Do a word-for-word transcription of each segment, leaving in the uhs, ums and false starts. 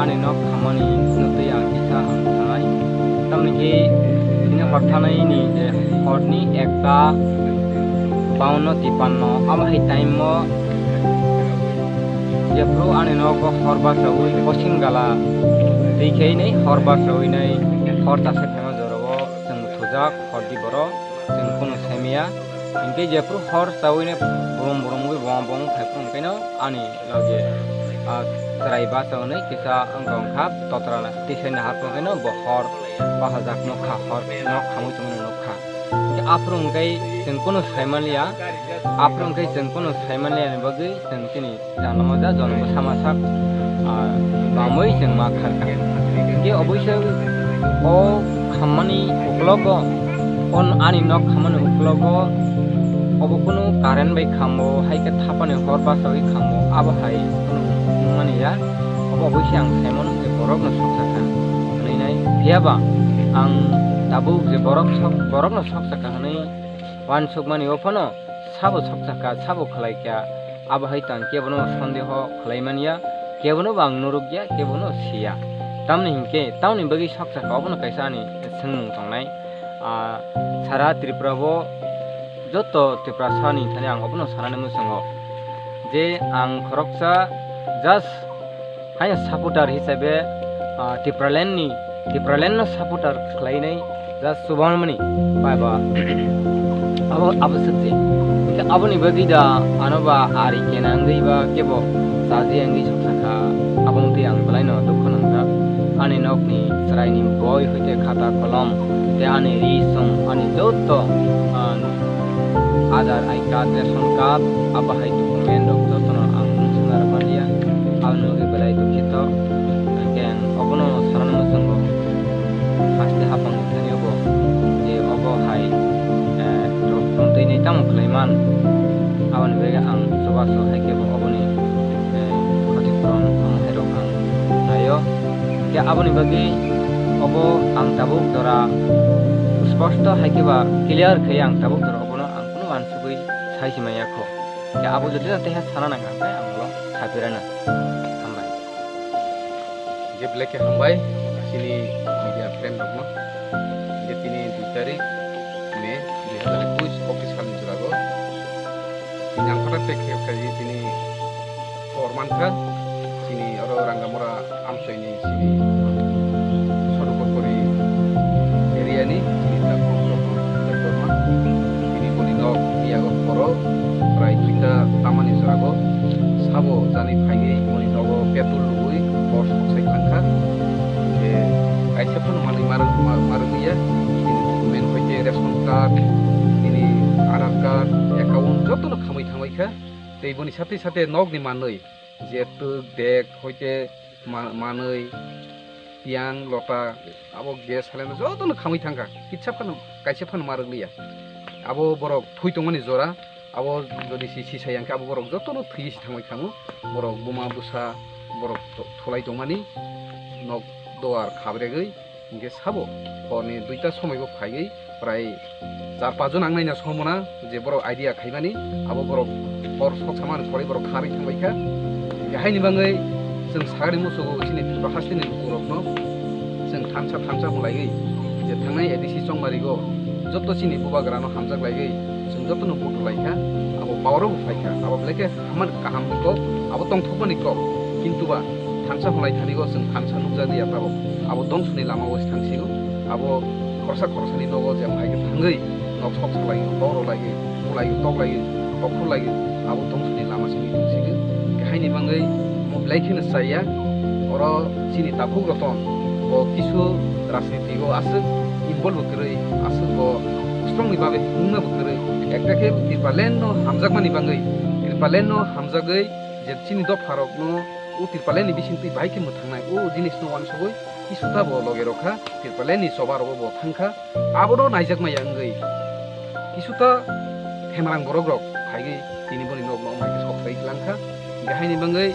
Ani nok khamani nutwi ang kisa ang thanai. Tamni khe tini hor thanai ni je horni ekta baunno tipanno abo hai time o jephru ani nogo hor bachaui kosing gala twi khe nai hor bachaui nai hor chasai phaima jorao chwng thujak hordi borok chwng kunu saimaya. Hinkhe jephru hor chaui nai borom borom wngwi boma boma phai phuru hwnkhe no ani loge, ah, chwrai bacha hwnwi kisa wngkha wngkha totra tisai nahar phuru hwnkhe no bo hor bahajak nukha, hor nok khamwi tongmani nukha. Hinkhe aphuru hwnkhe chwng kunu saimanliya, aphuru hwnkhe chwng kunu saimanliya ni bagwi chwng chini Janamo ja jonom bwsa masa, ah, bamwi chwng ma kharkha. Hinkhe oboisa o khammani uklogo, o ani nok khammani uklogo obo kunu current bai khambo, hai khe thapani hor bachaui khambo, abo hai kunu wngmani ya. Obo oboisa ang saimano je borokno soksa kha hwnwi nai. Phiyaba ang tabuk je borok sok-, borokno soksa kha hwnwi uansukmani o phano sabo soksa kha, sabo khlai kha. Abo hai tang kebono sondeho khlai manya, kebono bo ang nurukya, kebono siya. Tamni hinkhe, tamni bagwi soksa kha, obono kaisa ani swngmung tongnai. Ah, sara Tripura bo joto Tiprasani thani ang obono sanani muchungo je ang khoroksa just haino supporter hisabe, ah, Tipraland ni, Tipraland no supporter khlainai ja Subal mani bai ba abo, abo sukje. Hinkhe aboni bagwi da ano ba ari kena wngwi ba kebo chaji wngwi soksa kha, abo wngtwi ang belai no dukho nangkha. Ani nokni chwraini boi hoite khata kolom tei ani ri song ani joto, ah, Aadhaar, I card, ration card, abo hai document rok jotono ang mung swnarok manliya. Aboni bagwi belai dukhito. Hwnkhe ang obono sanani muchungo haste hapang thani obo je obo hai, eh, rok tongtwinwi tamo khlaiman. Aboni bagwi ang chubachu hai khe bo oboni, eh, khoti puron omo hai rok ang naio. Hwnkhe aboni bagwi obo ang tabuk jora sposto hai khe ba clear khe ang tabuk jora obono ang kunu uansugwi sai se manya kho. Khe abo jodi no teha sana nang kha, khe ang ulo saphirana. Hambai. Je belai khe hambai chini media friend rokno. Je tini dui tarik May dui hazar ekush, okti salni jora o. Tini ang phatar tek khe khaji tini khobor mankha, chini oro Rangamura amchoini chini Sodukokori area ni chini takhuk Ratan Debbarma. Tini boni nok yago khoro prai duita tamani jorago sabo jani phaigwi boni nogo petrol rwui bor sok sai thangkha. Je kaisa phano manwi marwk, ma-, marwk ya. Chini document hoite ration card, chini Aadhaar card, account jotono khamwi thangbai kha. Tei boni satwi satwi nokni manwi je twk, dek, hoite ma-, manwi, tiyang, lota, abo gas cylinder jotono khamwi thangkha, kitsa phano, kaisa phano ma rwkliya. Abo borok thwi tongmani jora, abo jodi si, si sai yang khe abo borok jotono thwi si thangbai khamu, borok buma bwsa, borok to-, thulai tongmani, nok duar khabregwi, Hinkhe sabo, horni duita somoi bo phaiwi prai char paanch jon ang naina somona je borok idea khaimani, abo borok hor sok samani pore borok kharwi thangbai kha. Hinkhe haini bagwi chwng sagani musugo chini Tripura hasteni lukurokno chwng thansa thansa hwnlaiwi je thangnai A D C chongmarigo joto chini bubagrano hamjak laiwi chwng jotono butu lai kha, abo power o bo phai kha, abo belai khe hamani kaham ni kok, abo tongthokmani kok, kintu ba thansa hwnlai thani o chwng thansa nukjak ya tabok. Abo dongsoni lama o thangsigo. Abo khoroksa khoroksani nogo je hai khe thangwi nok sok salai, tok rwlai, bulai, tok lai, tok khulai, abo dongsoni lama simi thangsigo. Haini bagwi mo belai kheno chaya. Oro chini takhuk Ratan bo kisu rajniti o aswk involve kwrwi, aswk bo strong ni bagwi wngna bo kwrwi. Ekta khe Tipraland no hamjakmani bagwi, Tipraland no hamjagwi je chini dopharokno o Tipraland ni bisingtwi bahai khe mwthangnai, o jinisno uansugwi kisuta bo loge rw kha, Tipraland ni choba rogo bo thang kha, abono naijakma ya wngwi kisuta themarang borok rok phaigwi tini boni nokno wng bai khe sok sai tlang kha. Hinkhe haini bagwi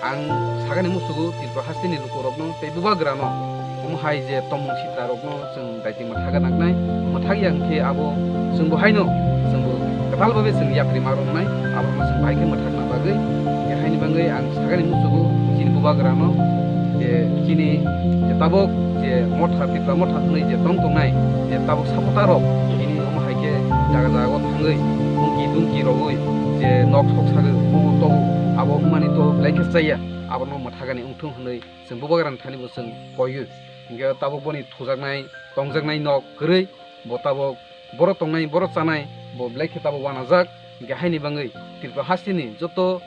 ang sagani musugo Tripura hasteni lukurokno tei bubagrano omo hai je tongmung sitra rokno chwng daiti mwthaga nangnai, mwthak ya hwnkhe abo chwngbo haino chwngbo kwtal babe chwng yapri ma romnai, aborokno chwng bahai khe mwthakna bagwi. Hinkhe haini bagwi ang sagani musugo chini bubagrano je Chini je tabuk je motha, Tipra motha hwnwi je tong tongnai, je tabuk supporter rok, chini omo hai khe jaga jaga o thangwi, humki dumki rogwi je nok sok sagwi, bo togo, abo wngmani to belai khe chaya, abono mwthagani wngthung hwnwi chwng Bubagrani thani bo chwng koiwi. Hinkhe tabuk boni thujaknai, tongjaknai nok kwrwi, bo tabuk borok tongnai, borok chanai, bo belai khe tabuk uanajak. Hinkhe haini bagwi Tripura hasteni joto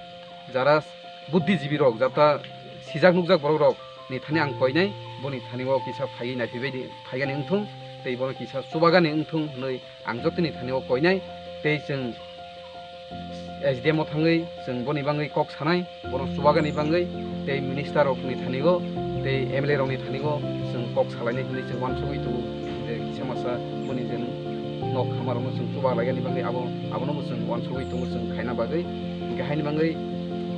jara buddhijibi rok, jata sijak nukjak borok rok ni thani ang koinai, boni thani o kisa phaiwi naiphibai di, phaigani wngthung, tei bono kisa chubagani wngthung hwnwi ang jotoni thani o koinai. Tei chwng S D M o thangwi chwng boni bagwi kok sanai, bono chubagani bagwi, tei minister rokni thani o, tei M L A rokni thani o chwng kok salainai hwnwi chwng uansugwi tongo. Tei kisa masa boni je nok hamarokno chwng chuba laigani bagwi abo, abono bo chwng uansugwi tongo chwng khaina bagwi. Hinkhe haini bagwi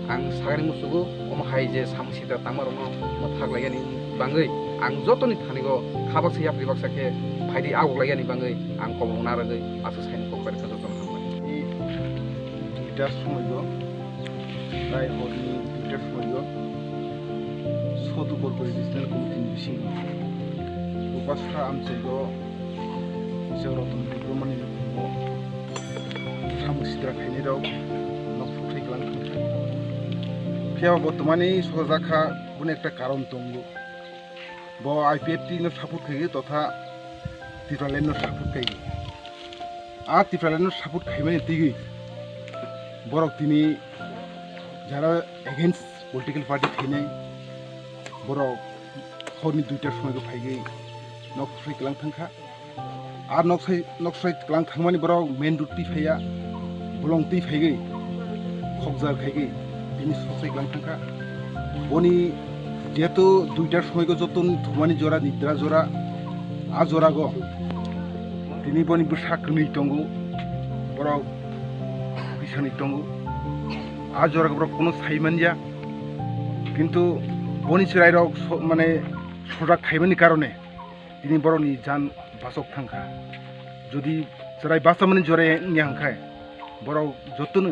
ang sagani musugo, omo hai je samung sitra tangmarokno mwthak laigani bagwi ang jotoni thani o kha baksa yapri baksa khe phaidi aguk laigani bagwi ang kobong narwgwi aswk saini kok bai rwkha jotono hambai. Duita somoio, tai horni duita somoio, Sotu Borgori Regional Committee ni bisingo Upasra amchaigo Joroton Debbarmani nukhungo samung sitra khainai rok nok phuthai kwlang thangkha. Phiya bo twmani sojak kha, boni ekta karon tongo. Bo I P F T no support khaio totha Tipraland no support khaio. A Tipraland no support khaimani twiwi borok tini jara against political party khainai borok horni duita somoigo phaigwi nok phuthai kwlang thangkha. Ar noksai, noksai kwlang thangmani borok main road twi phaiya, bolong twi phaigwi, khokjar khaigwi, tini soksai kwlang thangkha. Boni jehetu duitar somoigo jotoni thumani jora, nidra jora, a jorago tini boni bwsa kwnwi tongo, borok bisani tongo. A jorago borok kuno sai manya, kintu boni chwrairok so-, mane, sojak khaimani karone tini borokni jan bachok thangkha. Jodi chwrai bachamani jora wngya hwnkhe borok jotono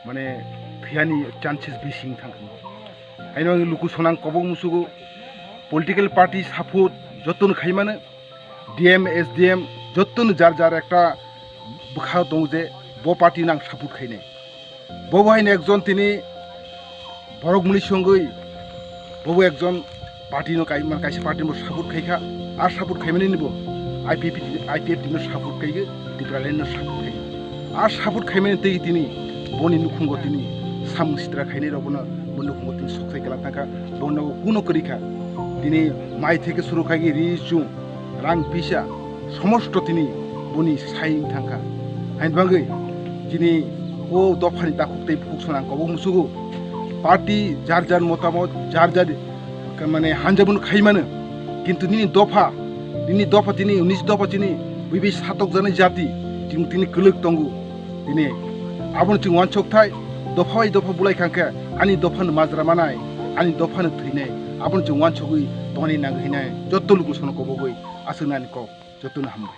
mane thwiyani chances bisi wng thangkha. Haino ang luku sonang kobok musugo political party support jotono khaimano, D M, S D M jotono jar jar ekta bwkha tongo je bo party no ang support khainai. Bobo haino ekjon tini borok muni songwi, bobo ekjon party no kai-, man kaisa party no support khaikha, ar support khaimani ni bo I P F, I P F T no support khaikha, Tipraland no support khaikha. Ar support khaimani tei tini boni nukhungo tini samung sitra khainai rok bono, boni nukhungo tini soksai kwlang thangkha, bono kuno kwrwikha. Tini mai theke suru khaigwi ri chum, rang pisa, somosto tini boni sai wng thangkha. Haini bagwi chini o dophani takhuk tei bukhuk sona ang kobok musugo. Party jar jar motamot, jar jar mane hanjabon khaimano. Kintu nini dopha, nini dopha tini unis dopha chini bibi satok jani jati, chini tini kwlwk tongo. Tini abono chwng uansuk thai, dopha bai dopha bulai khangkhe ani dophano majra manai, ani dophano thwinai, abono chwng uansugwi tongani nang hinai jotto luku sono kobogwi aswk nani kok. Jotono hambai.